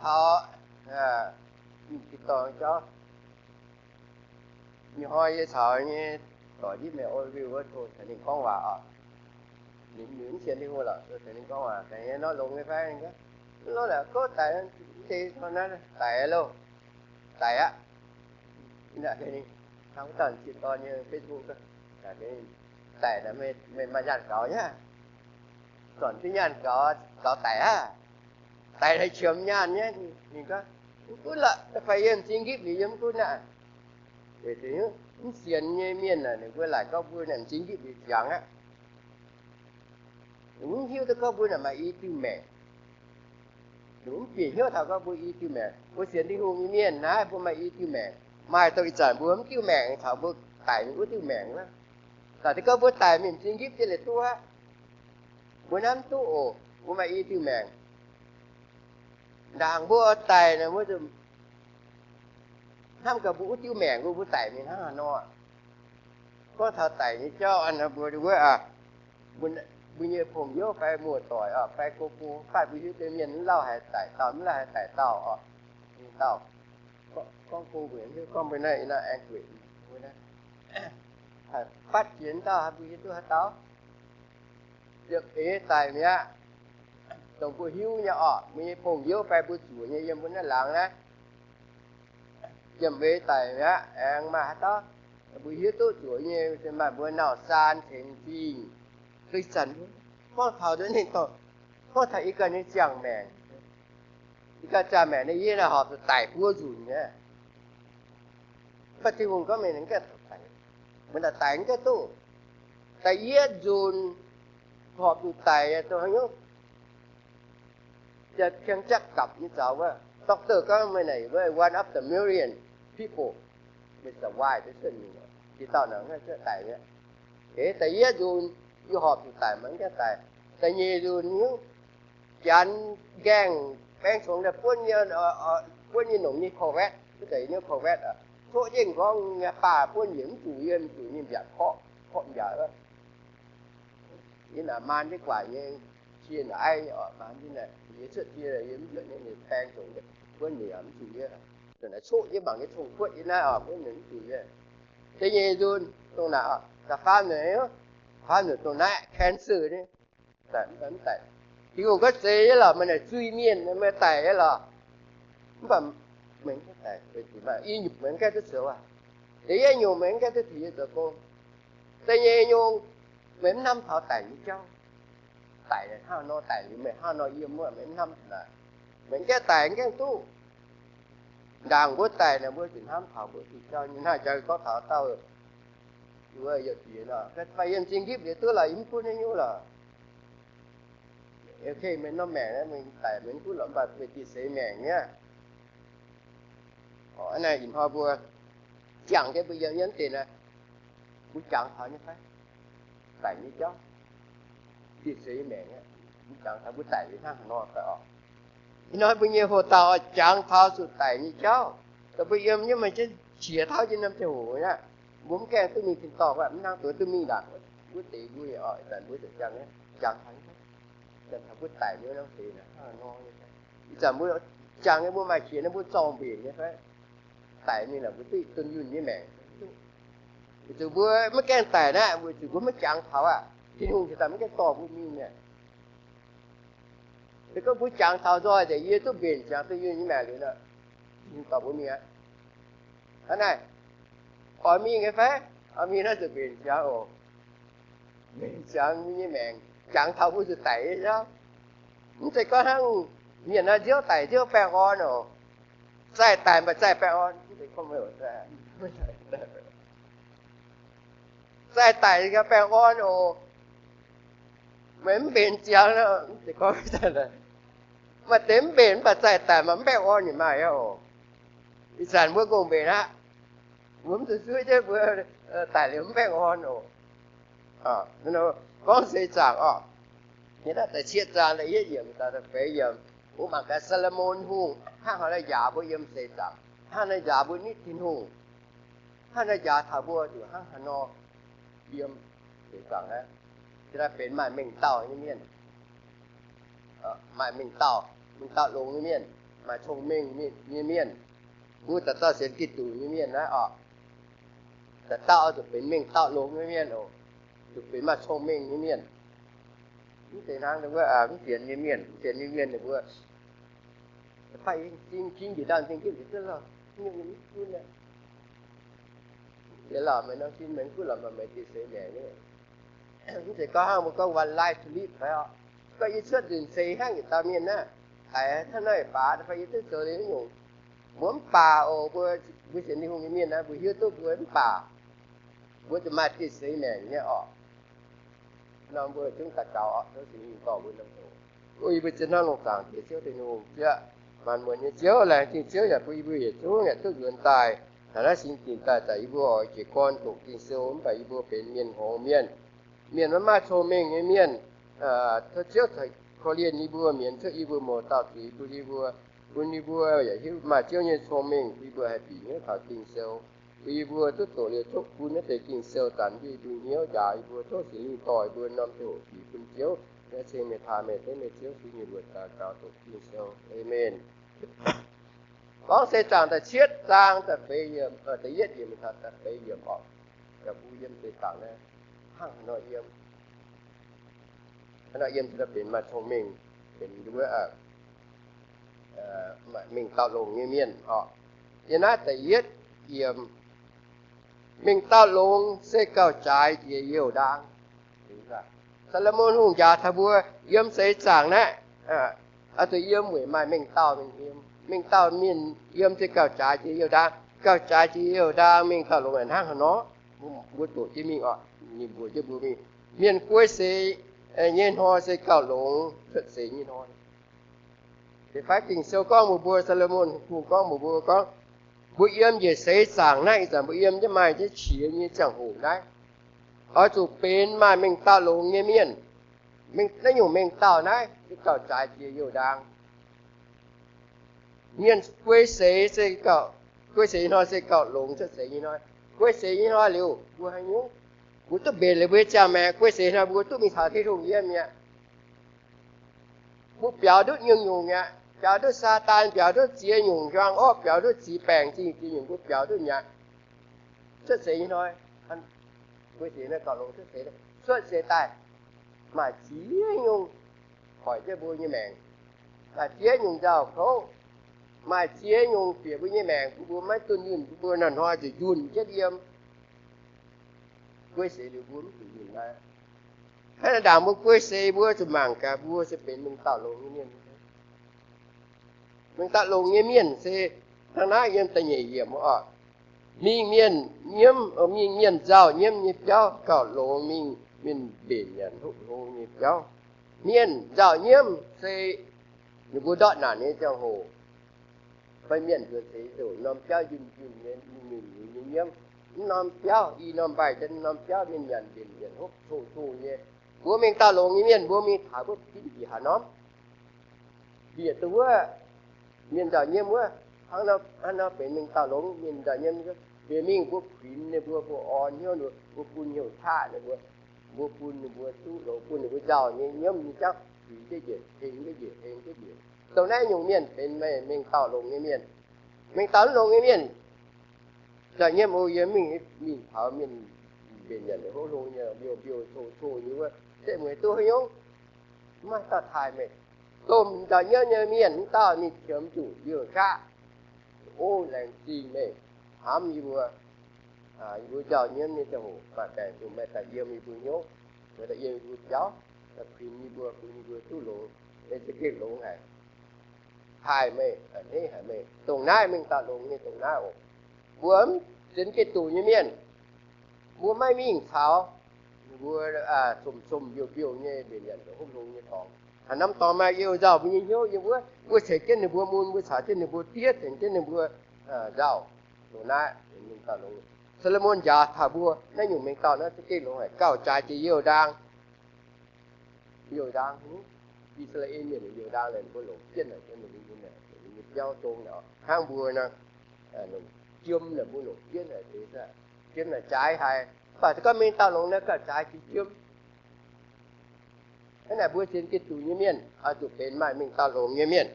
taux, ninh dorh jauv. Ih hnoi yie caux nyei doic ndiev mienh O W wuov tov caux ninh gorngv waac oc. Ninh mv sienx Tin-Hungh lorqc, tov caux ninh gorngv waac, caux ninh nor longx nyei fai? Ninh gorngv, lorqc, la'kuqv daic, daic loh, daic aqv. Hnangv wuov dauh ziex dorn nyei Facebook, daic, meih maaih nyaanh gaux nyei, zornc duqv nyaanh gaux, gaux daic aqv. Daic haiz qiemx nyaanh nyei. Ninh gorngv, mv gunv lorqc, fai yie m'zing nqipv liuz yie mv gunv aqv. Weic zuqc mv sienx nyei mienh aah, ninh mbuo laaic gorngv mbuo m'zing nqipv liuz ziangx aqv. Ninh mv hiuv duqv gorngv mbuo naaic maaih i diuh maengc. Ninh mv bieqc hnyouv taux gorngv mbuo i diuh maengc. Mbuo sienx Tin-Hungh nyei mienh naaiv, mbuo maaih i diuh maengc. Maaih dongh ih zanc mbuo mv diuh maengc caux mbuo daic mingh wuov diuh maengc aqv. Daaih gorngv mbuo daic mingh m'zing nqipv jienv liuz duqv aqv. Mbuo hnamv duqv oc, mbuo maaih i diuh maengc. Ndaangc mbuo daic nor, mbuo hnamv gaax mbuo wuov diuh maengc, mbuo, mbuo daic mingh hnangv haaix nor. Gorngv taux daic nyei jauv, mbuo wuov, mbuo nyei pong-youv fai muoz-doic oc, fai go-go fatv mbuo hiuv duqv mienh mv lauh haaix daic dauh, mv lauh haaix daic dauh oc. Ninh dauh gorngv go mbuo hiuv, gorngv mbuo naaiv, naaiv anguish, mbuo naaiv, fatv jiex dauh mbuo hiuv duqv haaix dauh. Ziepc eix daic mi'aqv. Dongh mbuo hiuv nyei oc, mbuo nyei pong-youv fai mbuo zuqc nyei yiem mbuo naaiv laangz naaiv, ziepc eix daic mi'aqv. Aengx maaih haaix dauh mbuo hiuv duqv zuqc nyei, maaih mbuo nauc saan tengx zingh. Ih zanc gorngv taux nduov ninh dorh, gorngv taux i ganh nyei ziangh maengc. I ganh ziangh maengc naaiv, yie naaiv horpc zuqc daic buo nzunc nyei. Mv baac Tin-Hungh gorngv mienh mv gaengh daic, mbuo naaic daic mv gaengh duqv. Da'yietv nzunc horpc zuqc daic dongh haaix nyungc? Jiex tiang jatv gapc nyei zaux wuov, doctor gorngv meih naaic wuov one of the million people with the Y, deix dauh naaic cuotv daic nyei. Da'yietv nzunc yie horpc zuqc daic, maiv gaengh daic. Da'nyeic nzunc hnyouv janx nqaengh baeng congx daaih buonv nyei, buonv nyei nongc nyei Corvette, wuov deix nyei Corvette, coqv jienv nqorngv nyei baac buonv njiec mv zuqc yie, mv zuqc nyei mbiaauc korqv, korqv mbiaauc. Yie naaic maan jienv guaic nyei, cie naaic aiv nyei oc, maan jienv naaic, yie cuotv cie yie mv cuotv nyei, ninh baeng congx buonv njiec mv zuqc yie. Naaic coqv jienv mangc nyei cong-kuotv yie naaiv oc, buonv njiec mv zuqc yie. Da'nyeic nzunc dongh naaic, da'faam nzunc, faam nzunc dongh naaiv cancer nyei. Daic mv daic, Tin-Hungh gorngv zeiz nyei lorqc, meih naaic zuiz-mienh, meih daic nyei lorqc. Mv baac meih mv gaengh daic, i nyungc meih mv gaengh duqv zoux aqv. Da'yietv nyungc meih mv gaengh duqv tengx yie zoux gong. Da'nyeic nyungc, meih mv hnamv taux daic nyei jauv. Daic hnangv nor, daic liuz meih hnangv nor yiem wuov, meih mv hnamv naaic. Meih mv gaengh daic mv gaengh duqv. Ndaangc mbuo daic naaic, mbuo zuqc hnamv taux mbuo diuh jauv nyei. Hnangv jang gorngv taux dauh wuov youh diex nor, fai yiem m'zing nqipv liuz duqv lorqc, yie mv gunv haaix nyungc lorqc. Okay, meih norm maengc naaiv meih daic meih mv gunv lorqc, mv baac meih dieh seix maengc nyei. Naaiv ih hnoi mbuo jangx jienv mbuo yiem naaiv deix naaiv, mbuo jangx taux nyei fai? Daic nyei jauv, dieh seix maengc, mbuo jangx taux mbuo daic liuz hnangv haaix nor fai oc? Ih hnoi mbuo nyei hoc dauh oix jangx taux zuqc daic nyei jauv. Dongh mbuo yiem nyei meih jienv qiex tauv jienv norm ziangh hoc aqv. Mbuo mv gaengh duqv mingh tin-dorngh, mv hnangv duqv duqv mingh ndaangc wuov deix mbuo oc. Ih zanc mbuo zuqc jangx, jangx taux, jangx taux mbuo daic nyei norm deix naaiv hnangv haaix nor. Ih zanc mbuo jangx nyei mbuo maaih qiex naaiv mbuo zorng-mbenc nyei fai? Daic mingh naaic mbuo duqv dunh yunh nyei maengc. Weic zuqc mbuo maiv gaengh daic naaiv, weic zuqc mbuo maiv jangx taux aqv. Tin-Hungh ziouc daaih maiv gaengh dorh mbuo mingh mi'aqv. Se gorngv mbuo jangx taux nzoih nzengc, yie duqv mbenc ziangx dunh yunh nyei maengc liuz nor, Tin-Hungh dorh mbuo mingh aqv. Hnangv naaic, oix mingh nyei fai? Oix mingh naaiv zuqc mbenc ziangx oc. Mbenc ziangx mbuo nyei maengc, jangx taux mbuo zuqc daic nyei jauv. Mv zeiz gorngv hnangv mienh nor, nziouv daic nziouv baengh orn oc. Zaih daic mv baac zaih baengh orn. Zaih daic gauh baengh orn oc. Meih mv mbenc ziangx, maaih deix mv mbenc mv baac zaih daic maaih mv baengh orn nyei maaih oc. Ih zanc mbuo ngongh mbenc aqv. Mbuo mv zuqc zuov jienv mbuo daic liuz mv baengh orn oc. Gorngv seix zaangc oc. Da'cietv zaang da'yietv yiemc, da'feix yiemc, mbuo mangc gaax Saa^lo^morn Hungh hnangv haaix nor njaaux mbuo yiem seix zaangc, hnangv haaix nor njaaux mbuo nitv Tin-Hungh, hnangv haaix nor njaaux taux mbuo zuqc hnangv haaix nor yiem seix zaangc aqv. Naaiv benx maaih mengh dauh nyei mienh, maaih mengh dauh, mengh dauh longx nyei mienh. maaih cong-mengh nyei mienh. Mbuo dauh dauh sienx Giduc nyei mienh naaiv oc, dauh dauh oix zuqc benx mengh dauh longx nyei mienh oc, zuqc benx maaih cong-mengh nyei mienh. Mv zeiz hnangv mv sienx nyei mienh, mv sienx nyei mienh ninh mbuo, meih norm sin meih mv gunv lorqc, meih dieh seix maengc. Mv zeiz gorngv hnangv mbuo gorngv one life to live fai oc. Gorngv yie cuotv nzunc seix hnangv yietc dauh mienh naaiv, haiz hnangv naaiv baac fai yie duqv zoux liuz nyungc, mbuo mv baac oc. Mbuo, mbuo sienx Tin-Hungh nyei mienh naaiv mbuo hiuv duqv mbuo mv baac, mbuo zuqc maaih dieh seix maengc nyei oc. Norm mbuo zungv daux gaux oc, tov Singx Lingh dorh mbuo norm doqc. O yie mbuo zien hnangv longx zaangc Diex Ziouv Tin-Hungh, Ziouv maanc muotc nyei Ziouv, laengz zingh Ziouv yaac bun yie mbuo yietc zungv yaac duqv nzuonx daaih taux naaiv singx dinc daaih zaqc yie mbuo oix jiez gorn doqc Ging-Sou mv baac yie mbuo benx mienh hngongx mienh, mienh maiv maaih cong-mengh nyei mienh. Tov Ziouv korv-lienh yie mbuo, mienz cuotv yie mbuo mouz dauh zuiz bun yie mbuo, bun yie mbuo yaac hiuv maaih Ziouv nyei cong-mengh bun yie mbuo haih bieqc hnyouv taux Ging-Sou, bun yie mbuo duqv doqc liuz tov bun naaiv deix Ging-Sou zanc jienv yie mbuo hnyouv njaaux yie mbuo. Tov Singx Lingh dorh yie mbuo norm ziangh hoc bieqc bun Ziouv. Naaiv ceng meih, taa meih, tov meih Ziouv bun yie mbuo daux gaux doqc Ging-Sou. Aamen. Gorngv Seix Zaangc da'cietv zaang da'feix yiemc, da'yietv yiemc taux da'feix yiemc oc. Yaac mbuo yiem Seix Zaangc naaiv hnangv haaix nor yiem, haaix nor yiem se benx maaih cong-mengh, benx nduov, mengh dauh longx nyei mienh oc. Yiem naaiv da'yietv yiemc, mengh dauh longx se gauh jaaix jiex youh ndaang. Saa^lo^morn Hungh njaaux taux mbuo yiem Seix Zaangc naaiv, oix zuqc yiem weic maaih mengh dauh mingh yiem. Mengh dauh mienh yiem se gauh jaaix jiex youh ndaang. Gauh jaaix jiex youh ndaang mengh dauh longx hnangv haaix nor, mbuo doqc jienv mingh oc, ninh mbuox jienv mbuo mingh. Mienh guei seix nyei hnoi se gauh longx cuotv seix nyei hnoi. Deix fai Ging-Sou gorngv mbuox mbuo, Saa^lo^morn Hungh gorngv mbuox mbuo gorngv, mbuo yiem njiec Seix Zaangc naaiv, ih zanc mbuo yiem jienv maaih jienv qiex nyei ziangh hoc naaiv, oix zuqc benx maaih mengh dauh longx nyei mienh. Naaiv nyungc mengh dauh naaiv se gauh jaaix jiex youh ndaang. Mienh guei seix se, guei seix nyei hnoi se gauh longx cuotv seix nyei hnoi. Guei seix nyei hnoi liuz mbuo haaix nyungc? Mbuo duqv mbenc liuz mbuo nyei ziangh maengc. Guei seix hnoi mbuo duqv mingh taux Tin-Hungh yiem mi'aqv. Mbuo biaux ndutv nyungc-nyungc mi'aqv. Biaux ndutv Saadaan, biaux ndutv ziex nyungc hiuang orqv, biaux ndutv ziex baengc zingh, ziex nyungc mbuo biaux ndutv mi'aqv. Cuotv seix nyei hnoi, guei seix hnoi gauh longx cuotv seix. Cuotv seix daaih, maaih ziex nyungc hoic jienv mbuo nyei maengc. Maaih ziex nyungc nzauh kouv, maaih ziex nyungc bieqc mbuo nyei maengc, bun mbuo maiv dunh yunh, bun mbuo hnoi-hnoi zuqc yunh jienv yiem. Guei seix liuz mbuo mv zuqc yunh naaiv. Hnangv naaic ndaangc mbuo guei seix mbuo zuqc mangc gaax mbuo se benx mengh dauh longx nyei mienh. Mengh dauh longx nyei mienh se hnangv naaiv yiem da'nyeic yiemc oc. Mingh mienh nyiemv, mingh mienh nzauh nyiemv nyei biauv gauh longx mingh mienh mbenc nyanc hopv hlo nyei biauv. Mienh nzauh nyiemv se ninh mbuo ndortv naanc nyei ziangh hoc, fai mienh nzuonx seix ziouc norm biauv yunh yunh nyei, yunh yunh nyei nyiemv. Mv norm biauv, i norm mbaih jienv norm biauv mienh nyanc mbenc nyanc hopv coh coh nyei. Mbuo mengh dauh longx nyei mienh mbuo mingh taux mbuo ginv bieqc haaix norm, bieqc duqv wuov, mienh nzauh nyiemv wuov, hnangv nor benx mengh dauh longx mienh nzauh nyiemv. Bieqc mingh mbuo kuinx ninh mbuo, mbuo orn hnyouv ninh mbuo, mbuo bun hnyouv qaqv ninh mbuo, mbuo bun ninh mbuo duqv longx, bun ninh mbuo nzauh nyei nyiemv nyei jauv, kuinx jienv njiec, heng jienv njiec, heng jienv njiec. Dongh naaiv nyungc mienh benx meih mengh dauh longx nyei mienh. Mengh dauh mv longx nyei mienh, nzauh nyiemv oc, yie mingh, mingh taux mienh mbenc nyanc hopv hlo nyei, mbiouh mbiouh coh coh nyei wuov, setv mueiz duqv haaix nyungc? Mv maaih dauh taaih meih. Dongh nzauh nyiemv nyei mienh, mv dauh ninh qiemx zuqc mbiouh qaqv. O, laengz zingh meih hnamv yie mbuo. Yie mbuo nzauh nyiemv nyei ziangh hoc maaih baengc zuqc meih daaih yiem yie mbuo hnyouv, meih daaih yiem yie mbuo biauv, daaih kuinx yie mbuo, bun yie mbuo duqv longx, meih za'gengh longx haic. Taaih meih, a'hneiv haic meih. Dongh naaiv mengh dauh longx nyei dongh naaiv oc. Mbuo mv sienx Giduc nyei mienh, mbuo maiv mingh caux ninh mbuo somh somh mbiouh mbiouh nyei mbenc nyanc hopv hlo nyei dorngx. Haaix norm dorngx maaih youh nzauh mbuo nyei hnyouv yiem wuov, mbuo ceix jienv ninh mbuo mun, mbuo caux jienv ninh mbuo diev, tengx jienv ninh mbuo nzauh. Dongh naaiv mengh dauh longx. Saa^lo^morn njaaux taux mbuo naaiv nyungc mengh dauh naaiv za'gengh longx haic, gauh jaaix jiex youh ndaang. Youh ndaang, I^saa^laa^en Mienh youh ndaang naaic ninh mbuo longc jienv naaic, ninh mbuo nyei biauv zong naaic hnangv mbuo nor, jiem naaic mbuo longc jienv naaic, jiem naaic jaaix haic. Mv baac se gorngv mengh dauh longx naaiv gauh jaaix jiex jiem. Hnangv naaic mbuo sienx Giduc nyei mienh oix zuqc benx maaih mengh dauh longx nyei mienh.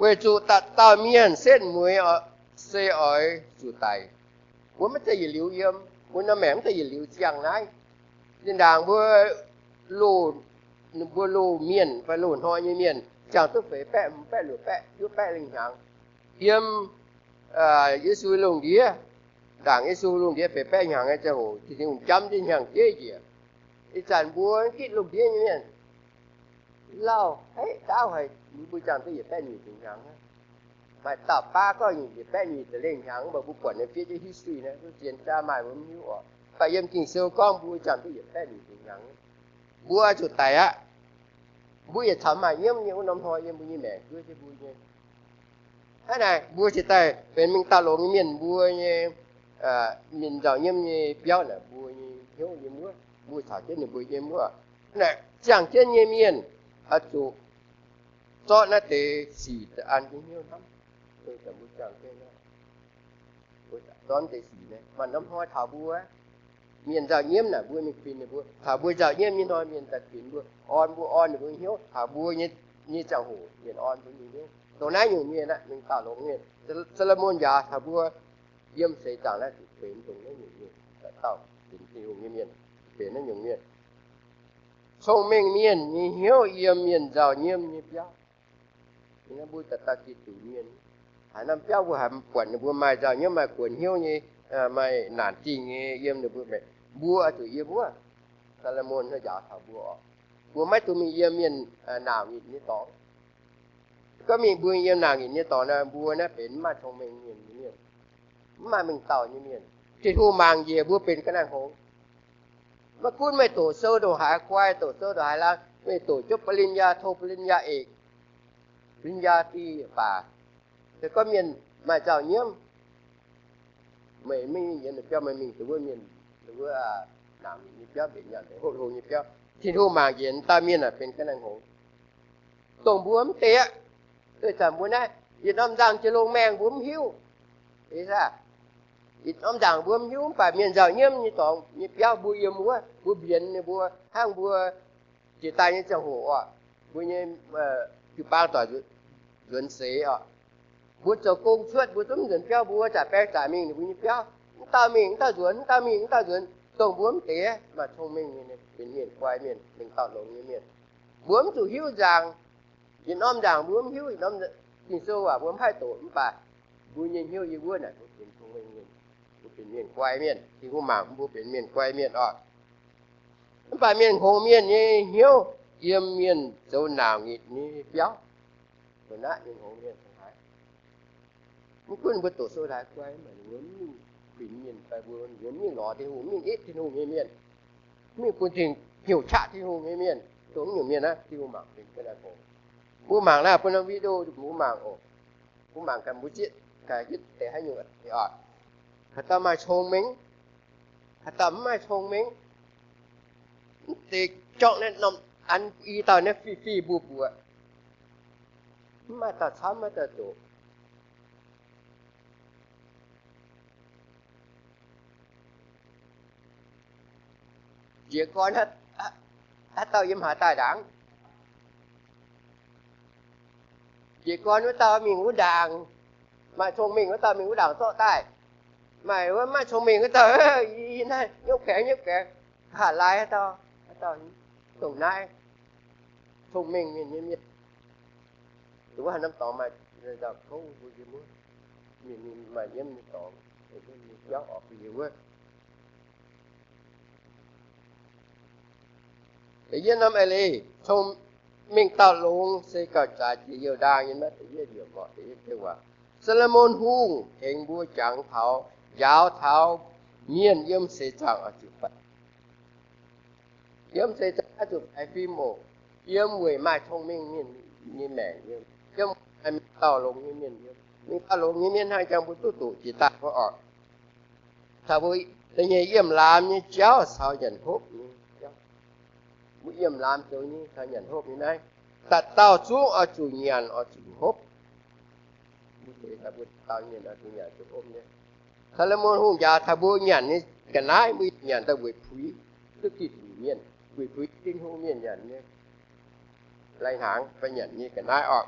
Weic zuqc dauh dauh mienh setv mueiz se oix zuqc daic. Mbuo maiv zeiz yietc liuz yiem, mbuo norm maengc maiv zeiz yietc liuz ziangh naaiv. Zinh ndaangc mbuo loz, mbuo loz mienh fai loz-hnoi nyei mienh ziangh duqv feix baeqv, hmz baeqv, luoqc baeqv, juov baeqv lingh hnyangx yiem Yesu lungh ndiev, ndaangc Yesu lungh ndiev feix baeqv hnyangx nyei ziangh hoc, Tin-Hungh jamv jienv hnyangx-jeiv njiec. Ih zanc mbuo gitv lungh ndiev nyei mienh lauh haic, ndaauv haic, mbuo ziangh duqv yietc baeqv nyic ziepc hnyangx. Maaih dauh baav gorngv yietc baeqv nyic ziepc lengh hnyangx, mv baac mbuo buatc ninh fiev jienv history naaiv, mbuo sienx jaa maaih mbuo mv hiuv oc. Mv baac yiem Ging-Sou gorngv mbuo ziangh duqv yietc baeqv nyic ziepc hnyangx. Mbuo zuqc daic aqv. Mbuo yietc caux maaih nyiemv nyei wuov norm hnoi yiem mbuo nyei maengc zuov jienv mbuo nyei. Hnangv naaic, mbuo cingx daaih benx mingh dauh longx nyei mienh, mbuo nyei mienh nzauh nyiemv nyei biauv naaic, mbuo nyei hnyouv yiem wuov, mbuo caux jienv ninh mbuo yiem wuov. Naaic ziangh jienv nyei mienh oix zuqc zorqv naaiv deix sic an jienv hnyouv hnamv. Mbuo ziangh jienv, mbuo zorqv deix sic naaiv, maaih norm hnoi taux mbuo mienh nzauh nyiemv naaic, mbuo mingh kuinx ninh mbuo. Taux mbuo nzauh nyiemv nyei hnoi mienh daaih kuinx mbuo, orn mbuo, orn ninh mbuo hnyouv. Taux mbuo nyei ziangh hoc mienh orn mbuo nyei hnyouv. Dongh naaiv nyungc mienh aeqv, mingh dauh longx mienh. Saa^lo^morn njaaux taux mbuo yiem seix zaangc naaiv zuqc benx dongh naaiv nyungc mienh, dauh dauh benx Tin-Hungh nyei mienh, benx naaiv nyungc mienh. Cong-mengh mienh nyei hnyouv yiem mienh nzauh nyiemv nyei biauv. Mbuo dauh dauh Giduc mienh, haaix norm biauv mbuo haiz buatc ninh mbuo maaih nzauh nyiemv, maaih guonx hnyouv nyei, maaih naanc zingh nyei yiem ninh mbuo maengc, mbuo oix zuqc yiem wuov. Saa^lo^morn njaaux taux mbuo oc, mbuo maiv dungx mingh yiem mienh naanc nitc nyei dorngx. Gorngv mingh mbuo yiem naanc nitc nyei dorngx naaic, mbuo naaiv benx mv maaih cong-mengh mienh nyei mienh, mv maaih mengh dauh nyei mienh. Tin-Hungh mangc njiec mbuo benx ga'naaiv hngongx. Maiv gunv meih doqc sou ndongc haaix guai, doqc sou ndongc haaix laang, meih doqc jienv ปริญญาโท ปริญญาเอก ปริญญาตรี baac se gorngv mienh maaih nzauh nyiemv, meih mingh yiem ninh biauv, meih mingh dongh wuov mienh, dongh wuov naanc nitc nyei biauv, mbenc nyaanh hlo-hlo nyei biauv, Tin-Hungh mangc njiec dauh mienh naaic benx ga'naaiv hngongx. Dongh mbuo mv deix aqv. Ih zanc mbuo naaiv yietc norm nzangc jiex longx maengh mbuo mv hiuv. Ih norm nzangc mbuo mv hiuv, mv baac mienh nzauh nyiemv nyei dorngx nyei biauv mbuo yiem wuov, mbuo mbienx ninh mbuo hnangv mbuo jiex daaih nyei ziangh hoc oc, mbuo nyei jiu-baang doic nzuonx seix oc. Mbuo zoux gong cuotv, mbuo zungv nzuonx biauv, mbuo zaqc baeng zaqc mingh ninh mbuo nyei biauv. Mv dauh mingh mv dauh nzuonx, mv dauh mingh mv dauh nzuonx. Dongh mbuo mv deix maaih cong-mengh nyei, benx mienh guai mienh, mengh dauh longx nyei mienh. Mbuo mv zuqc hiuv nzaangc. Yietc norm nzaangc mbuo mv hiuv, yietc norm Ging-Sou waac mbuo mv haih doqc, mv baac mbuo nyei hnyouv yiem wuov naaic mbuo benx cong-mengh mienh, mbuo benx mienh guai mienh. Tin-Hungh mangc mbuo benx mienh guai mienh oc. Mv baac mienh hngongx mienh nyei hnyouv yiem mienh zoux naanc nitc nyei biauv. Mbuo naaiv mienh hngongx mienh haaix, mv gunv mbuo doqc sou haaix guai, mv baac ninh mbuo mv mingh kuinx mienh fai mbuo, ninh mbuo mv mingh lorz Tin-Hungh, mv mingh etv Tin-Hungh nyei mienh, mv mingh bun Tin-Hungh, hnyouv qaqv Tin-Hungh nyei mienh, dongh mv nyungc mienh naaiv Tin-Hungh mangc benx ga'naaiv hngongx. Mbuo mangc naaiv bun norm video mbuo mangc oc. Mbuo mangc ganh mbuo zieqv ganh zieqv deix haaix nyungc oc. Haaix dauh maaih cong-mengh, haaix dauh mv maaih cong-mengh, mv deix jorngv naaiv norm an i dauh naaiv fih fih mbuo mbuoqc, mv maaih dauh camv, mv maaih dauh zoqc. Jiez gorn haaix dauh yiem haaix daaih ndaangc? Jiez gorn wuov dauh mingh wuov ndaangc, maaih cong-mengh wuov dauh mingh wuov ndaangc zorqv daaih. Maaih wuov maiv cong-mengh wuov dauh, yie naaiv nyopv gaengh nyopv gaengh, haaix lai haaix dauh, haaix dauh dongh naaiv cong-mengh mienh nyei mienh. Wuov haaix norm dorngx maaih nzauh kouv mbuo yiem wuov, mienh maaih nyiemv nyei dorngx, nyei biauv oc, mbuo yiem wuov. Da'yietv norm eix leiz, cong-mengh dauh longx se gauh jaaix jiex youh ndaang nyei. Maiv da'yietv yiemc oc, da'yietv deix waac, Saa^lo^morn Hungh tengx mbuo jangx taux, njaaux taux mienh yiem seix zaangc oix zuqc faix, yiem seix zaangc oix zuqc faix fim oc. Yiem weic maaih cong-mengh mienh nyei maengc, yiem maaih mingh dauh longx nyei mienh, yiem mingh dauh longx nyei mienh hnangv jangx mbuo duqv doqc jiex daaih mbuo oc. Taux mbuo da'nyeic yiemh laamz nyei jauv caux nyanc hopv nyei jauv. Mbuo yiemh laamz zoux nyei caux nyanc hopv nyei naaiv, dauh dauh zungv oix zuqc nyanc oix zuqc hopv. Mbuo deix daaih mbuo dauh mienh oix zuqc nyanc zuqc hopv nyei. Saa^lo^morn Hungh njaaux taux mbuo nyanc nyei ga'naaiv, mbuo nyanc daaih weic puix duqv Giduc mienh, weic puix Tin-Hungh mienh nyanc nyei lai-hnaangx fai nyanc nyei ga'naaiv oc.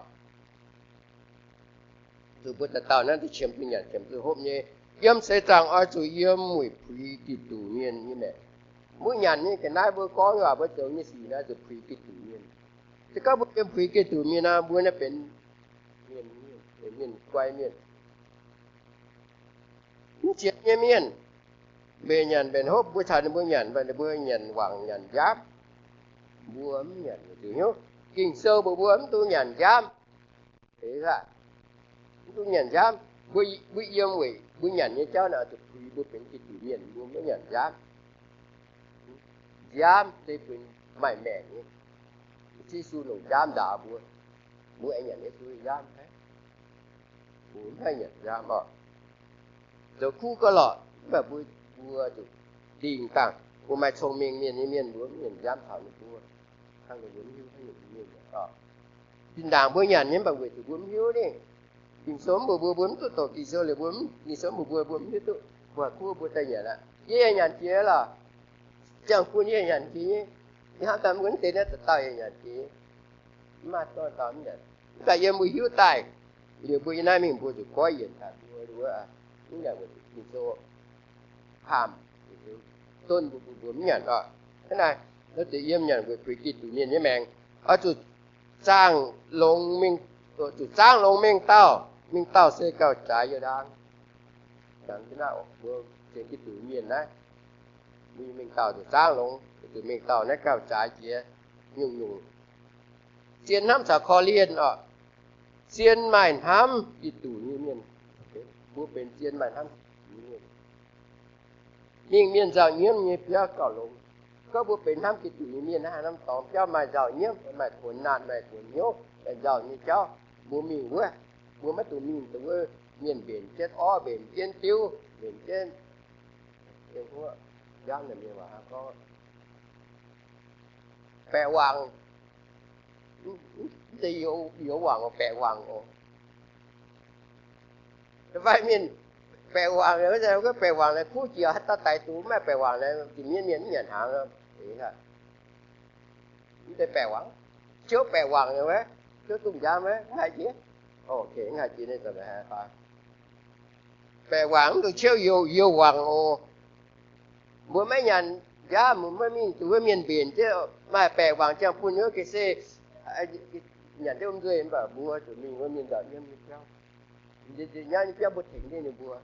Zuqc mbuo dauh dauh naaiv duqv qiemx duqv nyanc, qiemx duqv hopv nyei. Yiem seix zaangc oix zuqc yiem weic puix Giduc mienh nyei maengc. Mbuo nyanc nyei ga'naaiv, mbuo gorngv waac, mbuo zoux nyei sic naaiv zuqc puix Giduc mienh. Se gorngv mbuo yiem puix Giduc mienh nor, mbuo naaiv benx mienh, mienh guai mienh, mv ziex nyei mienh. Mbenc nyanc mbenc hopv, mbuo caux ninh mbuo nyanc, mv baac ninh mbuo nyanc wangc nyanc nziaamv. Mbuo mv nyanc, zuqc hnyouv Ging-Sou mbuox mbuo mv dungx nyanc nziaamv. Mv dungx nyanc nziaamv. Mbuo, mbuo yiem weic mbuo nyanc nyei jauv naaic zuqc puix mbuo benx Giduc mienh, mbuo maiv nyanc nziaamv. Nziaamv se benx maaih maengc nyei. Yesu longc nziaamv ndaaux mbuo. Mbuo aengx nyanc Yesu nziaamv fai? Mbuo maiv nyanc nziaamv oc. Zoux kuv gauh lorqc, mv baac mbuo, mbuo zuqc dingh dangh. Mbuo maaih cong-mengh mienh nyei mienh, mbuo mv nyanc nziaamv taux ninh mbuo, hnangv ninh mbuo mv hiuv hnangv ninh mbuo mienh oc. Zinh ndaangc mbuo nyanc nyei mv baac weic zuqc mbuo mv hiuv ni. Ging-Sou mv mbuox mbuo, mbuo mv duqv doqc Ging-Sou liuz, mbuo mv, Ging-Sou mv mbuox mbuo, mbuo mv hiuv duqv. Mbuo kuv mbuo daaih nyanc aqv. Yie yaac nyanc jiex lorqc. Ziangh bun yie nyanc jiex nyei. Yie hnamv daaih mbuo mv deix naaiv dauh dauh yaac nyanc jiex nyei. Mv maaih dorn dauh mv nyanc. Mv baac yiem mbuo hiuv daaih liuz, mbuo yiem naaiv mingh mbuo zuqc goiv yienc daaih mbuo wuov, mv nyanc weic zuqc Ging-Sou haamh, donv mbuo, mbuo mv nyanc oc. Hnangv naaic, naaiv deix yiem nyanc weic puix Giduc mienh nyei maengc, oix zuqc zaangh longx mingh, zuqc zaangv longx mengh dauh, mengh dauh se gauh jaaix youh ndaang. Mbuo sienx Giduc mienh naaiv, mbuo nyei mengh dauh zuqc zaangv longx, zuqc mengh dauh naaiv gauh jaaix jiex nyungc nyungc. Zien hnamv caux korv-lienh oc. Zien maaih hnamv Giduc nyei mienh. Mbuo benx zien maaih hnamv Giduc nyei mienh. Mingh mienh nzauh nyiemv nyei biauv gauh longx. Gorngv mbuo benx hnamv Giduc nyei mienh, haaix norm dorngx biauv maaih nzauh nyiemv, maaih kuonx naanh, maaih kuonx hnyouv, maaih nzauh nyei jauv, mbuo mingh wuov. Mbuo maiv dungx mingh dongh wuov mienh mbenc jienv orv, mbenc jienv diuv, mbenc jienv, mv, mienh waac gorngv baeqc wangc. Mv zeiz youz wangc oc, baeqc wangc oc. Fai mienh baeqc wangc, baeqc wangc naaic kuv jiex haaix dauh daic dungz maaih baeqc wangc naaic, jiex mienv mienh mv nyanc hnaangx. Mv zeiz baeqc wangc, ciouv baeqc wangc wuov, ciouv duqv nziaamv wuov, mv haih jiex. Mv haih jiex naaiv daaih haaix. Baeqc wangc mv dungx ciouv youz, youz wangc oc. Mbuo maiv nyanc nziaamv, mbuo maiv mingh zuqc wuov mienh mbenc jienv maaih baeqc wangc ziangh bun nyei wuov ga'sie, nyanc jienv wuom nzuih, mv baac mbuo zuqc mingh wuov mienh nzauh nyiemv nyei biauv. Nzauh nyiemv nyei biauv mbuo tengx jienv ninh mbuo.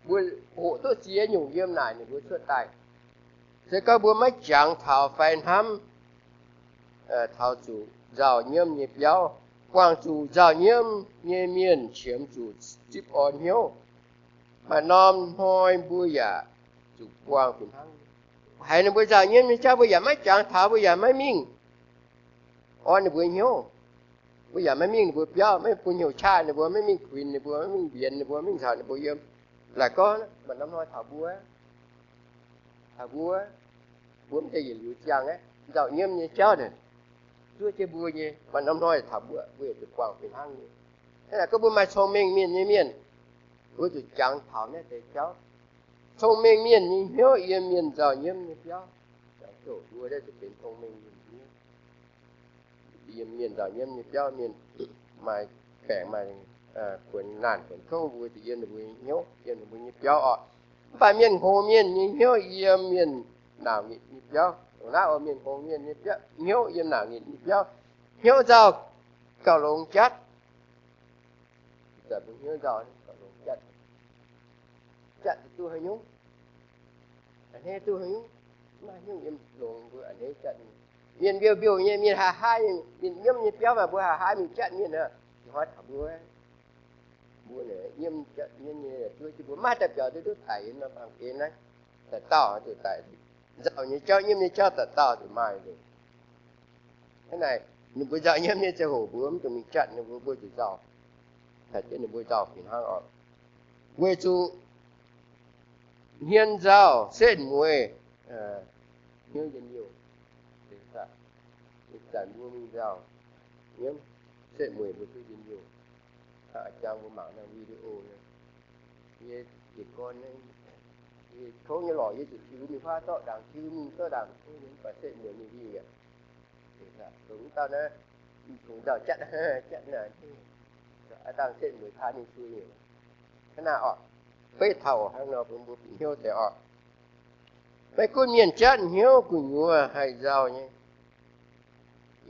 Mbuo hoqc duqv ziex nyungc yiem naaic ninh mbuo cuotv daaih. Se gorngv mbuo maiv jangx taux fai hnamv taux zuqc nzauh nyiemv nyei biauv, guangc zuqc nzauh nyiemv nyei mienh qiemx zuqc zipv orn hnyouv, maaih norm hnoi mbuo yaac zuqc buangh fih hnangv. Haiz ninh mbuo nzauh nyiemv nyei jauv mbuo yaac maiv jangx taux, mbuo yaac maiv mingh. Orn ninh mbuo hnyouv, mbuo yaac maiv mingh ninh mbuo biauv, maiv bun hnyouv qaqv ninh mbuo, maiv mingh kuinx ninh mbuo, maiv mingh mbienx ninh mbuo, maiv mingh caux ninh mbuo yiem. Laaic gorngv maaih norm hnoi taux mbuo, taux mbuo, mbuo mv zeiz yietc liuz ziangh aqv. Nzauh nyiemv nyei jauv naaic zuov jienv mbuo nyei, maaih norm hnoi taux mbuo, mbuo yaac zuqc buangh fih hnangv nyei. Hnangv naaic gorngv mbuo maaih cong-mengh mienh nyei mienh, mbuo zuqc jangx taux naaiv deix jauv. Cong-mengh mienh nyei hnyouv yiem mienh nzauh nyiemv nyei biauv. Mbuo naaiv zuqc benx cong-mengh mienh hnyouv, yiem mienh nzauh nyiemv nyei biauv. Mienh maaih baengc maaih kuonx naanh kuonx kouv, mbuo zuqc yiem ninh mbuo nyei hnyouv, yiem ninh mbuo nyei biauv oc. Mv baac mienh hngongx mienh nyei hnyouv yiem mienh naauc nyitc nyei biauv. Dongh naaiv oc, mienh hngongx mienh nyei biauv, hnyouv yiem naauc nyitc nyei biauv. Hnyouv nzauh gauh longx jatv. Ih zanc mbuo hnyouv nzauh gauh longx jatv. Jatv duqv haaix nyungc? A'hneiv duqv haaix nyungc? Mv maaih nyungc yiem longx mbuo a'hneiv jatv nyei. Mienh mbiouh mbiouh nyei, mienh haaix haaix, mienh nyiemv nyei biauv maaih mbuo haaix haaix mingh jatv mienh aqv. Ih hnoi taux mbuo, mbuo nyiemv jatv mienh nyei, duqv mbuo maiv daaih biaux duqv duqv daic yiem norm baamh gen naaiv. Daaih dauh zuqc daic, nzauh nyei jauv, nyiemv nyei jauv daaih dauh zuqc maaih nzengc. Hnangv naaic, ninh mbuo nzauh nyiemv nyei ziangh hoc mbuo mv dungx mingh jatv ninh mbuo, mbuo zuqc nzauh, taux jienv ninh mbuo nzauh fih hnangv oc. Weic zuqc hmien nzauh setv mueiz hnyouv njien-youh. Ih zanc mbuo mingh nzauh nyiemv setv mueiz mbuo duqv njien-youh. A'jang mbuo mangc naaiv video, yie jiez gorn, yie kouv nyei lorqc, yie zuqc tiux mingh huaav zorqv ndaangc, tiux mingh zorqv ndaangc, mv baac setv mueiz mingh hingh aqv. Dongh wuov dauh naaiv, dongh nzauh jatv, jatv naaic, Aav dangh setv mueiz taan ninh sui nyei. Hnangv naaiv oc, beiv taux hnangv nor bun mbuo bieqc hnyouv deix oc. Maiv gunv mienh jatv hnyouv gu'nyuoz haih nzauh nyei.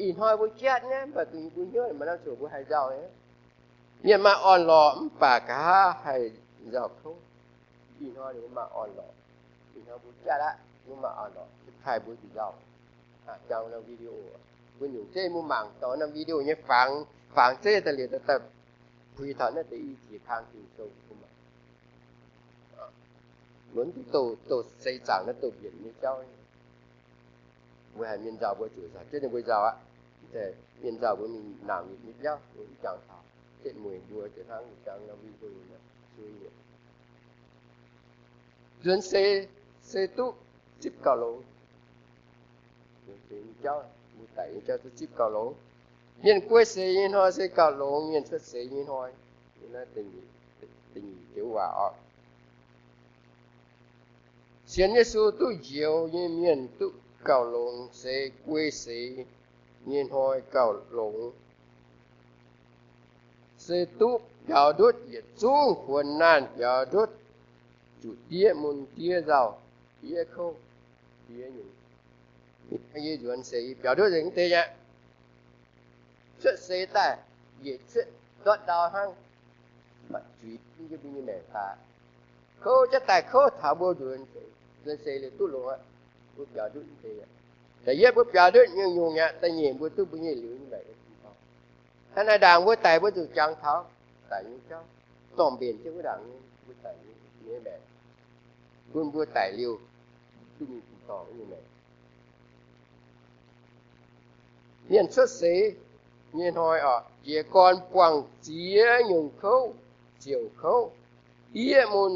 Ih hnoi mbuo jatv nyei, mv baac gu'nyuoz mbuo hnyouv maaih norm ziouc mbuo haih nzauh nyei. Mienh maaih orn-lorqc mv baac nqa'haav haih nzauh kouv. Ih hnoi ninh mbuo maaih orn-lorqc. Ih hnoi mbuo jatv aqv, mbuo maaih orn-lorqc, taaih mbuo zuqc nzauh. Jangx norm video, mbuo nyungc zeiv mbuo mangc dorh norm video nyei fangx, fangx zeiv daaih liuz daaih puix taux naaiv deix i jiex kang Ging-Sou bun mbuo mangc. Mbuo mv duqv doz, doz seix zaangc naaiv doz mbienc nyei jauv. Mbuo haiz mienh nzauh mbuo zuqc nzauh, jienv ninh mbuo nzauh aqv. Mienh nzauh mbuo mingh nangc yietc nyei biauv, mbuo mv jangx taux. Setv mueiz mbuo jiex hnangv jangx norm video nyei, sui nyei. Nzuonx seix se duqv zipv gauh longx. Nzuonx seix nyei jauv, mbuo daic nyei jauv duqv zipv gauh longx. Mienh guei seix nyei hnoi se gauh longx mienh cuotv seix nyei hnoi. Naaiv da'nyeic joux waac oc. Sienx Yesu duqv njoux nyei mienh duqv gauh longx se guei seix nyei hnoi gauh longx. Se duqv biaux ndutv yietc zungv kuonx naanh biaux ndutv, zuqc diev mun diev nzauh, diev kouv, diev nyungc. Yie nzuonx seix biaux ndutv nzengc mv deix aqv. Cuotv seix daaih, yietc cuotv ndortv ndau hnangv, mbatc zuiz jienv mbuo nyei maengc daaih. Kouv jatv daaih kouv taux mbuo nzuonx seix, nzuonx seix liuz duqv longx aqv. Mbuo biaux ndutv mv deix aqv. Da'yietv mbuo biaux ndutv nyungc-nyungc aqv. Da'nyeic mbuo duqv mbuo nyei liuz nyei maengc. Hnangv naaiv ndaangc mbuo daic mbuo zuqc jangx taux daic nyei jauv, zorqv mbenc jienv wuov ndaangc nyei mbuo daic nyei maengc, bun mbuo daic liuz duqv mingh tin-dorngh nyei maengc. Mienh cuotv seix nyei hnoi oc, jiez gorn buangh ziex nyungc kouv, ziouc kouv, diev mun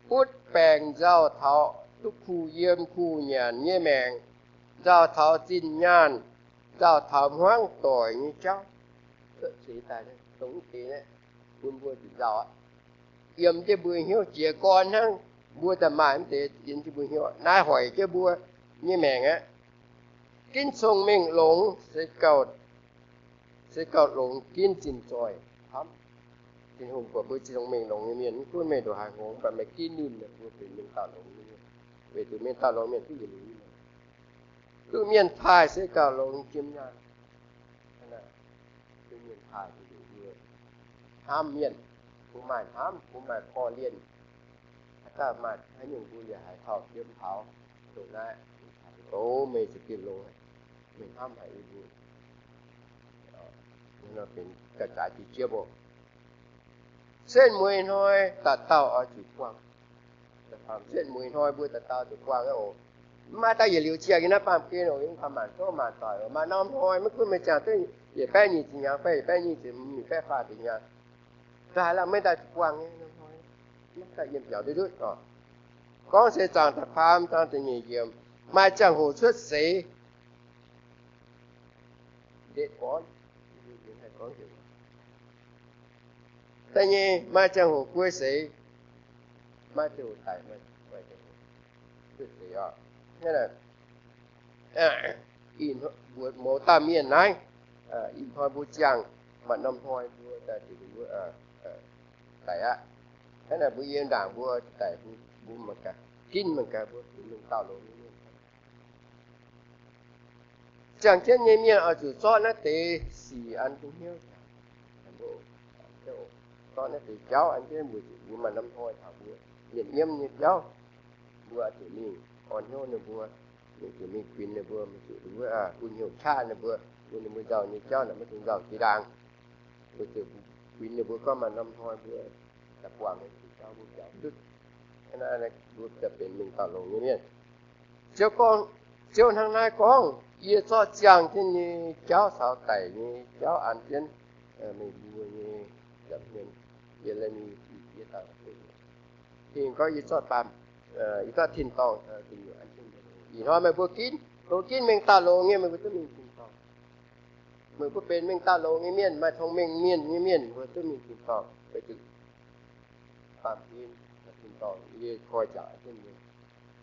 butv baengc nzauh taux duqv kuh yiem kuh nyanc nyei maengc, nzauh taux zinh nyaanh, nzauh taux hmuangv doic nyei jauv. Cuotv seix daaih dongh mv deix naaiv bun mbuo zuqc nzauh aqv. Yiem jienv mbuo hnyouv jiez gorn hnangv, mbuo daaih maaih mv deix yiem jienv mbuo hnyouv naaiv hoic jienv mbuo nyei maengc aqv. Ginv cong-mengh longx se gauh longx ginv zinh zoih hnamv. Tin-Hungh buatc mbuo cong-mengh longx nyei mienh, mv gunv meih ndongc haaix hngongx, mv baac meih ginv ninh, meih bun mbuo mingh dauh longx nyei mienh. Weic zuqc mienh dauh longx mienh duqv yietc liuz nyei maengc. Duqv mienh taaih se gauh longx jiem nyaanh. Duqv mienh taaih se mbuo hnamv mienh, mbuo maaih hnamv, mbuo maaih korv-lienh. Haaix dauh maaih haaix nyungc mbuo yaac haiz taux jiem taux dongh naaiv. Gox meih za'gengh longx, meih hnamv haic yie mbuo. Benx ga'zaaix jiex jiepv oc. Setv mueiz hnoi dauh dauh oix zuqc buangh. Setv mueiz hnoi mbuo dauh dauh zuqc buangh oc. Mv maaih dauh yietc liuz ziangh nyei naaiv baamh gen oc. Yie mv baac maanc zouv maanc doic oc, maaih norm hnoi maiv gunv meih ziangh duqv yietc baeqv nyic ziepc hnyangx fai yietc baeqv nyic ziepc hmz fai faah ziepc hnyangx, daaih la'maih daaih zuqc buangh nyei norm hnoi. Mv daaih yiem biaux duqv ndutv oc. Gorngv seix zaangc da'faam zaang da'nyeic yiemc, maaih ziangh hoc cuotv seix ndetv gorn. Da'nyeic maaih ziangh hoc guei seix, maaih ziangh hoc daic, maaih ziangh hoc cuotv seix oc. Mbuox mouz dauh mienh naaiv, ih hnoi mbuo ziangh, maaih norm hnoi mbuo daaih zuqc mbuo daic aqv. Hnangv naaic mbuo yiem ndaangc mbuo daic, mbuo mangc gaax, ginv mangc gaax mbuo zuqc mingh dauh longx nyei mienh. Ziangh jienv nyei mienh oix zuqc zorqv naaiv deix sic an jienv hnyouv. Zorqv naaiv deix jauv an jienv mbuo, zuqc mbuo maaih norm hnoi taux mbuo mienh nyiemv nyei jauv, mbuo zuqc mingh orn hnyouv ninh mbuo, mingh zuqc mingh kuinx ninh mbuo, mingh zuqc wuov gu'nyuoz qaqv ninh mbuo, bun ninh mbuo nzauh nyei jauv naaic maiv dungx nzauh jiex ndaangc. Mbuo zuqc kuinx ninh mbuo gorngv maaih norm hnoi mbuo daaih buangh nyei jauv mbuo biaux ndutv. Hnangv naaiv mbuo daaih benx mingh dauh longx nyei mienh. Ziouv gorngv, Ziouv hnangv naaiv gorngv, Yie zorqv ziangh jienv nyei jauv caux daic nyei jauv an jienv meih mbuo nyei nza'hmien. Yie laih mingh i jiex dauh. Tin gorngv, Yie zorqv baamh, yie zorqv tin-dorngh, ih hnoi meih mbuo ginv, mbuo ginv mingh dauh longx nyei, meih mbuo duqv mingh tin-dorngh. Meih mbuo benx mingh dauh longx nyei mienh, maaih cong-mengh mienh nyei mienh, mbuo duqv mingh tin-dorngh. Weic zuqc baamh gen, tin-dorngh, yie koi jaax jienv mienh,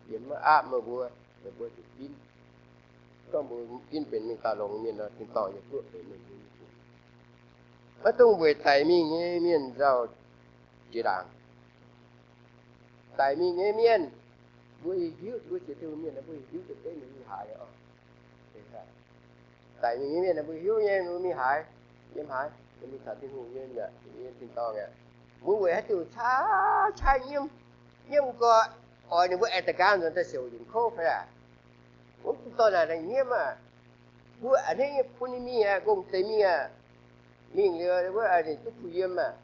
yie maiv aapv meih mbuo, meih mbuo zuqc ginv. Gorngv mbuo ginv benx mingh dauh longx mienh nor, tin-dorngh yaac duqv benx mingh mienh. Maiv dungx weic daic mingh nyei mienh nzauh jiex ndaangc. Daic mingh nyei mienh, mbuo hiuv, mbuo jiex Tin-Hungh mienh, mbuo hiuv duqv deix ninh mingh haaix. Daic mingh nyei mienh mbuo hiuv nyei, mbuo mingh haaix, yiem haaix, mingh taux Tin-Hungh nyei, yiem tin-dorngh aqv. Mbuo weic haaix diuc cai, cai nyiemv, nyiemv gorx, oix ninh mbuo aengx da'gaang nzuonx daaih siouc nzunc kouv fai aac? Mbuo mv dorh naaic daaih nyiemv aac. Mbuo a'hneiv nyei bun ninh mingh aqv, ngongh deix mingh aqv. Mingh liuz mbuo ninh duqv kuh yiem aqv.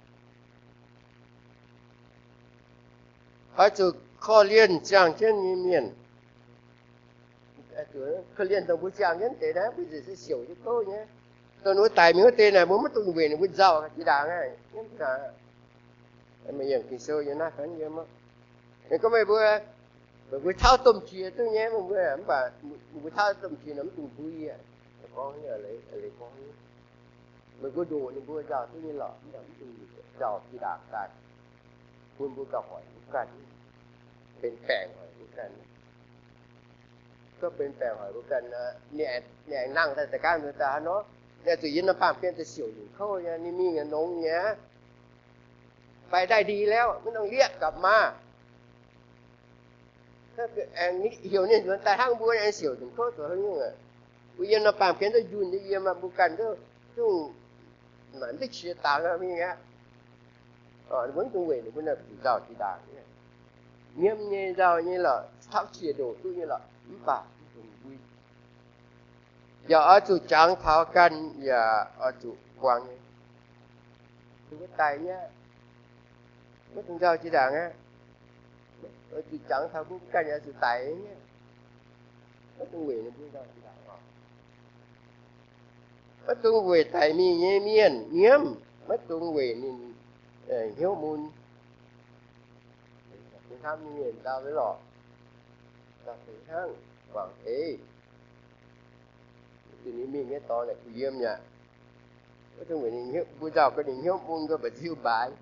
Oix zuqc korv-lienh ziangh jienv nyei mienh. Korv-lienh dongh mbuo ziangh jienv deix naaiv, mbuo nzengc se siouc jienv kouv nyei. Dongh ninh mbuo daic mingh wuov deix naaic, mbuo maiv dungx weic ninh mbuo nzauh jiex ndaangc aqv. Yiem Ging-Sou yiem naaiv fai yiem, gorngv meih mbuo, meih mbuo tauv domh qiex duqv nyei, meih mbuo, mv baac meih mbuo tauv domh qiex nor mv dungx mbui aqv. Gorngv, gorngv, meih mbuo ndoqc ninh mbuo nzauh duqv nyei lorqc, mv baac mv dungx nzauh jiex ndaangc daaih, bun mbuo gauh hoic mbuo ganh, benx baengc hoic mbuo ganh. Gorngv benx baengc hoic mbuo ganh, ninh aengx nangh daaih da'gaang nzuonx daaih hnangv nor, ninh zuqc yiem norm baamh gen daaih siouc nzunc kouv nyei, ninh mingh nongx nyei aqv. ไปได้ดีแล้ว ไม่ต้องเรียกกลับมา Heuc ninh nzuonx daaih hnangv mbuo aengx siouc nzunc kouv zoux haaix nyungc aqv? Mbuo yiem norm baamh gen duqv njunh nyei yiem aqv, mbuo ganh duqv, duqv maanc duqv qiex dangx mingh aqv. Mbuo mv dungx weic ninh mbuo nzauh jiex ndaangc. Nyiemv nyei nzauh nyei lorqc, tauv qiex ndoqc duqv nyei lorqc, mv baac mv dungx mbui. Yaac oix zuqc jangx taux ganh, yaac oix zuqc buangh nyei. Ninh mbuo daic nyei, maiv dungx nzauh jiex ndaangc aqv. Oix zuqc jangx taux mbuo ganh yaac zuqc daic nyei. Maiv dungx weic ninh mbuo nzauh jiex ndaangc oc. Maiv dungx weic daic mingh nyei mienh nyiemv, maiv dungx weic ninh hnyouv mun. Hnamv nyei mienh nzauh nyei lorqc, nzauh deix hnangv guangc deix. Zuqc ninh mingh nyei dorngx naaic kuh yiem yaac, maiv dungx weic ninh, mbuo nzauh gau ninh hnyouv mun gau mba'ziex mbaaix.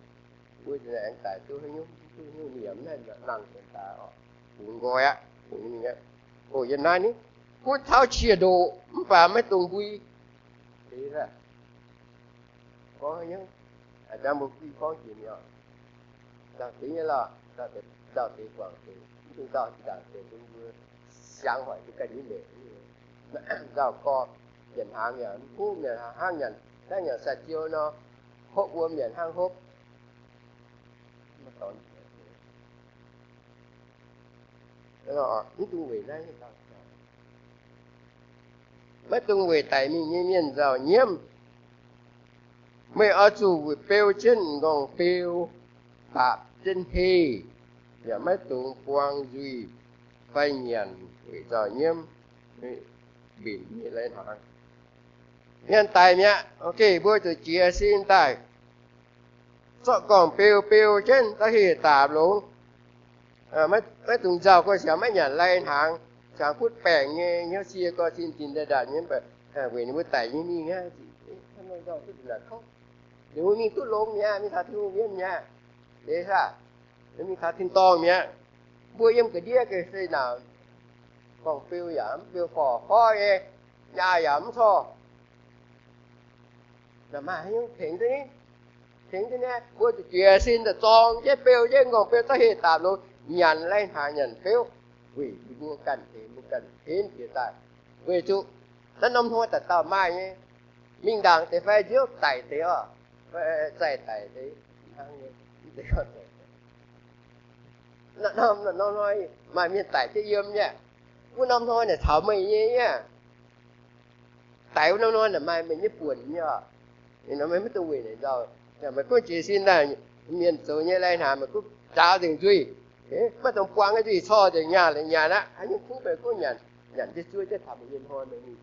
Mbuo zuqc aengx daic duqv haaix nyungc, duqv haaix nyungc nyiemc naaiv nangh daaih oc, bungx nqoi aqv, bungx mingh aqv. O, yiem naaiv ni, kuv tauv qiex ndoqc mv baac maiv dungx mbui. Gorngv haaix nyungc, jangx mbuo guiv gorngv jiex mi'aqv. Nzauh deix nyei lorqc, nzauh deix guangc deix, mv dungx nzauh jiex ndaangc deix bun mbuo siangx hoic mbuo ganh nyei maengc. Nzauh gorx, nyanc hnaangx yaac mv kuv, nyanc hnangv nyanc, hnangv nyanc saa-jiou nor, hopv wuom nyanc hnangv hopv. Mv dungx weic naaiv, maiv dungx weic daic mingh nyei mienh nzauh nyiemv. Meih oix zuqc beu jienv m'nqorngv-beu, baapc jienv heh, yaac maiv dungx buang nzuih fai nyanc weic nzauh nyiemv mbenc nyei lai-hnaangx. Mienh daic mi'aqv, mbuo zuqc jiez sin daaih zorqv m'nqorngv-beu beu jienv da'heh daapc longx. Maiv dungx nzauh gorx, siangx maiv nyanc lai-hnaangx, siangx butv baengc nyei, hnyouv sie gorx, sin dinc daaih ndanc nyei, weic ninh mbuo daic nyei mingh aqv. Ninh mbuo mingh duqv longx mi'aqv, mingh taux Tin-Hungh mi'aqv. Eix aav, mingh taux tin-dorngh mi'aqv. Mbuo yiem ga'ndiev ga'sie naaic, m'nqorngv-beu yaac mv beu forv-forv nyei, nyaah yaac mv corc. Maaih haaix nyungc tengx duqv ni? Tengx duqv ni. Mbuo zuqc jiez sin daaih zorng jienv beu jienv m'nqorngv-beu da'heh daapc longx, nyanc lai-hnaangx nyanc beuv, weic mbuo ganh tengx, mbuo ganh henv jiex daaih. Weic zuqc naaiv norm hnoi daaih dauh maaih nyei, mingh ndaangc deix fai nziouv daic deix oc, zaih daic deix. Norm hnoi maaih mienh daic jienv yiem nyei. Wuov norm hnoi naaic caux meih nyei nyei. Daic wuov norm hnoi naaic maaih meih nyei buonc nyei oc. Meih maiv dungx weic naaic nzauh. Meih gunv jiez sin daaih, mienh zoux nyei lai-hnaangx meih gunv zaaux nzengc nzuih. Maiv dungx buang nyei nzuih, corc nzengc nyaah, nyaah aqv. Haaix nyungc kuv meih gunv nyanc, nyanc jienv zuov jienv taux meih nyei hnoi meih mingh.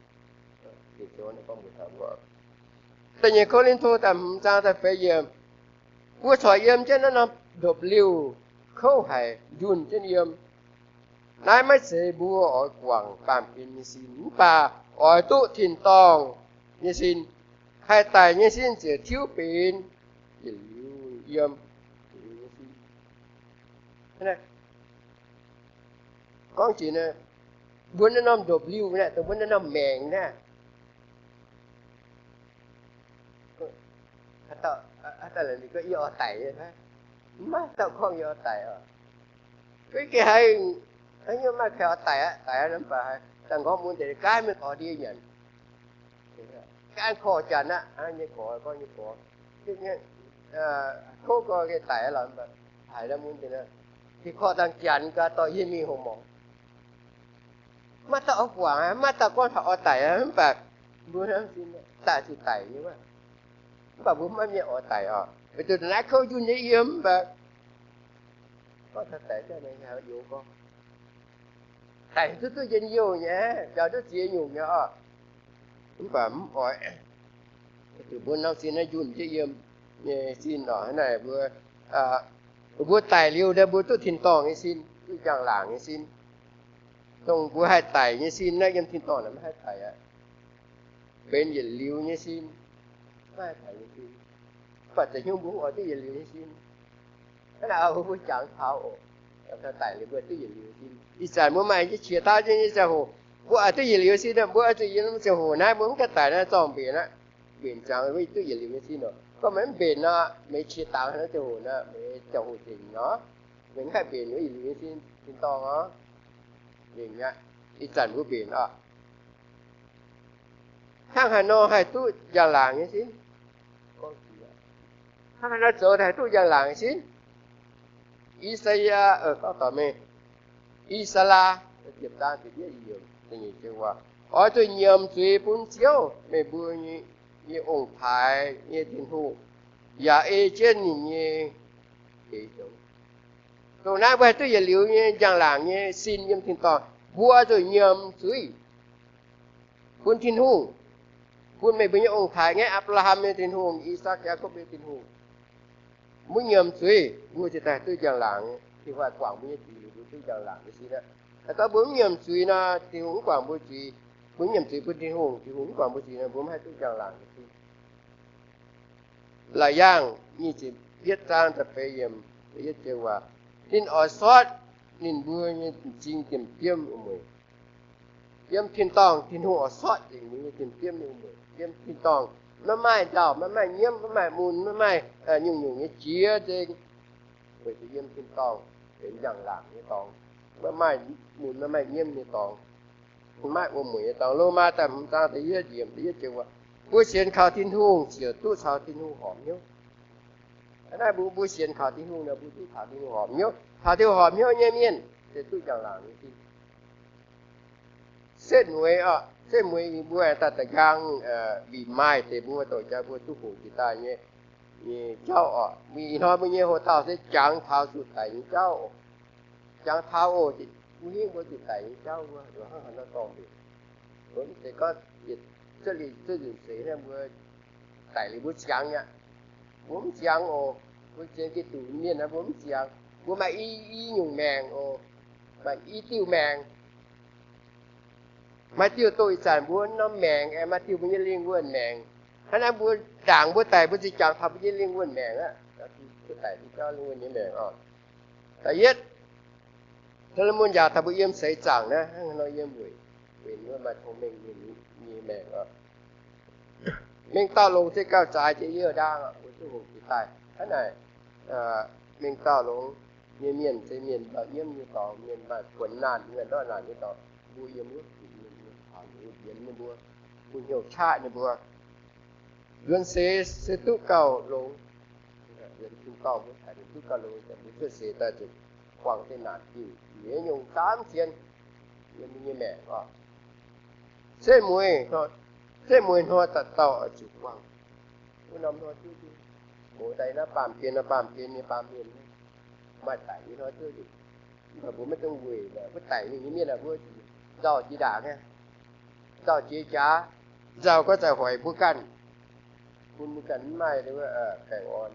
Da'nyeic Ko^lin^to da'hmz zaang da'feix yiemc, mbuo corc yiem jienv naaiv norm ndopv-liuh kouv haic njunh jienv yiem. Naaiv maiv zeiz mbuo oix guangc baamh gen nyei sin, mv baac oix duqv tin-dorngh nyei sin. Haih daic nyei sin ziouc tiuv benx yietc liuz yiem. Gorngv jiex mbuo naaiv norm ndopv-liuh naaiv, dongh mbuo naaiv norm maengc naaiv, dauh, aa, daaih la'ninh gorngv yie oix daic nyei, mv maaih dauh gorngv yie oix daic oc. Gorngv gengh haiz, haiz nyungc maaih kaux oix daic aqv, daic aqv, mv baac haiz daaih nqorngv mun deix gaav mienh gorx ndie nyanc. Ganh korv janx aqv, nyei gorx gorngv nyei gorx, tov gorngv gengh daic aqv lorqc, mv baac haiz naaiv mun deix, tengx korv dangh janx gaax dorh yie mingh hoc morngx. Maiv dauh oix guangc aqv, maiv dauh gorngv taux oix daic aqv, mv baac mbuo hnangv sin daaih zuqc daic nyei wuov. Mv baac mbuo maiv mienh oix daic oc. Weic zuqc naaiv kouv njunh nyei yiem, mv baac gorngv taux daic daaih, youz gorngv daic duqv duqv njien-youh nyei, njaaux duqv ziex nyungc nyei oc. Mv baac mv oix, weic zuqc mbuo hnangv sin naaiv njunh nyei yiem nyei sin oc. Hnangv naaic mbuo, mbuo daic liuz naaiv mbuo duqv tin-dorngh nyei sin, duqv njang-laangc nyei sin. Dongh mbuo haih daic nyei sin naaiv, yiem tin-dorngh naaic maiv haih daic aqv. Benx yietc liuz nyei sin, maiv haih daic nyei sin. Mv baac deix hnyouv mbuo oix duqv yietc liuz nyei sin. Hnangv naaic mbuo jangx taux oc, daic liuz mbuo duqv yietc liuz sin. Ih zanc mbuo maaih nyei qiex tauv jienv nyei ziangh hoc, mbuo oix duqv yietc liuz sin, mbuo oix zuqc yiem ziangh hoc naaiv mbuo mv gaengh daic naaiv zorng mbenc aqv. Mbenc ziangx mbuo duqv yietc liuz nyei sin oc. Gorngv meih mv mbenc nor, meih qiex dangx naaiv ziangh hoc nor, meih ziangh hoc nzengc nor, meih mv haih mbenc yietc liuz nyei sin, tin-dorngh oc. Nzengc aqv. Ih zanc mbuo mbenc oc. Hnangv haaix nor haih duqv njang-laangc nyei sin? Hnangv haaix nor zoux haih duqv njang-laangc nyei sin? I^saa^yaa, gorngv dorh meih, I^saa^laa, ziepc zaang ziepc yietv yiemc, oix zuqc nyiemc zuiz bun Ziouv, meih mbuo nyei ong-taaix nyei Tin-Hungh, yaac ei jienv ninh nyei eix zoux. Dongh naaiv mbuo haih duqv yietc liuz nyei njang-laangc nyei sin yiem tin-dorngh, mbuo oix zuqc nyiemc zuiz bun Tin-Hungh, bun meih mbuo nyei ong-taaix nyei, Apc^laa^ham nyei Tin-Hungh, I^sakc, Yaakopv nyei Tin-Hungh. Mbuo nyiemc zuiz, mbuo ziouc daaih duqv njang-laangc nyei. Tin-Hungh haih guangc mbuo nyei zuiz, mbuo duqv njang-laangc nyei sin aqv. Gorngv mbuo mv nyiemc zuiz nor, Tin-Hungh mv guangc mbuo zuiz. Mbuo nyiemc zuiz bun Tin-Hungh, Tin-Hungh mv guangc mbuo zuiz nor, mbuo mv haih duqv njang-laangc nyei sin. Laauc Yaangh nyic ziepc yietv zaang da'feix yiemc, da'yietv joux waac, ninh oix sortv ninh mbuo nyei m'zing diemv-diemv wuom-mueic. Yiem tin-dorngh Tin-Hungh oix sortv nzengc mbuo nyei diemv-diemv nyei wuom-mueic. Yiem tin-dorngh maiv maaih nzauh, maiv maaih nyiemv, maiv maaih mun, maiv maaih nyungc-nyungc nyei jiex nzengc. Weic zuqc yiem tin-dorngh benx njang-laangc nyei dorngx, maiv maaih mun, maiv maaih nyiemv nyei dorngx, maiv maaih wuom-mueic nyei dorngx. Lomaa da'hmz zaang da'yietv yiemc da'yietv joux waac, mbuo sienx kaux Tin-Hungh ziouc duqv caux Tin-Hungh horpc hnyouv. Hnangv naaiv mbuo, mbuo sienx kaux Tin-Hungh nor, mbuo duqv caux Tin-Hungh horpc hnyouv. Caux Tin-Hungh horpc hnyouv nyei mienh se duqv njang-laangc nyei sin. Setv mueiz oc, setv mueiz mbuo daaih da'nqaang, mbic maaih deix mbuo douc jaax mbuo duqv hoqc jiex daaih nyei, nyei jauv oc. Ih hnoi mbuo nyei hoc-dauh se jangx taux zuqc daic nyei jauv oc. Jangx taux oc, mbuo hingv mbuo zuqc daic nyei jauv wuov, hnangv haaix nor dorngh mbuo, mbuo mv zeiz gorngv yietc cuotv liuz cuotv nzunc seix hnangv mbuo daic liuz mbuo ziangx aqv. Mbuo mv ziangx oc. Mbuo sienx Giduc mienh naaiv mbuo mv ziangx. Mbuo maaih i, i nyungc maengc oc. Maaih i diuh maengc. Maaih diuh doh ih zanc mbuo norm maengc, aengx maaih diuh mbuo nyei lingh wuonh maengc. Hnangv naaiv mbuo ndaangc mbuo daic mbuo ziouc jangx taux mbuo nyei lingh wuonh maengc aqv. Daic diuh jauv lingh wuonh nyei maengc oc. Da'yietv, Saa^lo^morn yaac taux mbuo yiem seix zaangc naaiv hnangv nor yiem weic, weic mbuo maaih cong-mengh nyei maengc oc. Mengh dauh longx se gauh zaaix jiex youh ndaang, mbuo duqv hoqc jiex daaih. Hnangv naaic, mengh dauh longx nyei mienh se mienh nzauh nyiemv nyei dorngx, mienh maaih kuonx naanh, mienh ndortv naanc nyei dorngx. Mbuo yiem wuov zuqc mienh, mienh taux mbuo, mbuo nyiemv ninh mbuo, mbuo hnyouv qaqv ninh mbuo. Nzuonx seix se duqv gauh longx. Nzuonx tin-dorngh mbuo haiz duqv gauh longx, mbuo cuotv seix daaih zuqc buangh deix naanc diuh, nyungc-nyungc camv cien yiem mbuo nyei maengc oc. Setv mueiz, setv mueiz hnoi dauh dauh oix zuqc buangh. Wuov norm hnoi duqv, mouz daaih naaiv baamh gen, naaiv baamh gen nyei baamh mienh, maaih daic nyei hnoi duqv. Mv baac mbuo maiv dungx weic wuov daic mingh nyei mienh aah, mbuo nzauh jiex ndaangc aqv. Nzauh jiex jaax, nzauh gorngv zaqc hoic mbuo ganh, bun mbuo ganh maiv maaih baengh orn.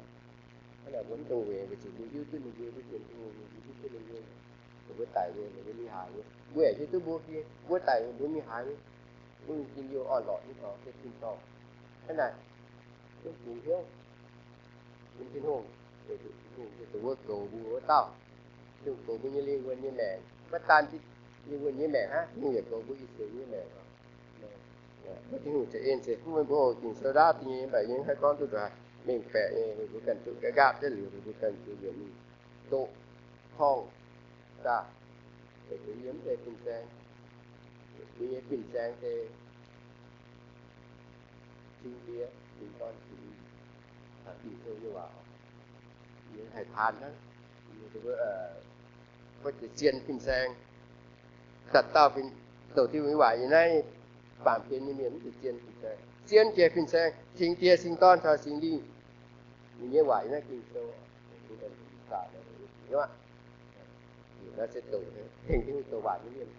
Hnangv naaic mbuo mv dungx weic, weic zuqc mbuo hiuv duqv ninh mbuo, mbuo sienx Tin-Hungh, mbuo hiuv duqv ninh mbuo, mbuo daic nyei, mbuo mingh haaix nyei, mbuo aengx hiuv duqv mbuo, mbuo daic mbuo mingh haaix nyei, mbuo mingh njien-youh orn-lorqc nyei dorngx se tin-dorngh. Hnangv naaic, mbuo bungx hnyouv bun Tin-Hungh, weic zuqc Tin-Hungh se dongh wuov goux mbuo wuov dauh. Tin-Hungh goux mbuo nyei lingh wuonh nyei maengc, maiv daan lingh wuonh nyei maengc hnangv, Tin-Hungh yaac goux mbuo ih seix nyei maengc. Mbuo Tin-Hungh za'eix en zeiz hnangv mbuo oix Ging-Sou ndaauv dingh nyei, mv baac yie mv haih gorngv duqv nzueic. mengh baeqc nyei, mbuo ganh duqv nqaapv jienv liuz, mbuo ganh zuqc yietc mingh doqc horngh daaih, yiem deix fin-saeng. Ninh nyei fin-saeng se Singx Diex, Singx Dorn, Singx Lingh. Ging-Sou nyei waac, haih taan hnangv. Mbuo ziouc zien fin-saeng. Dauh dauh fin, douc Tin-Hungh nyei waac yiem naaiv baamh gen nyei mienh mv zeiz zien fin-saeng. Zien jiex fin-saeng, Singx Diex, Singx Dorn caux Singx Lingh. Ninh nyei waac yiem naaiv Ging-Sou. Naaiv se douc, tengx Tin-Hungh douc waac nyei mienh,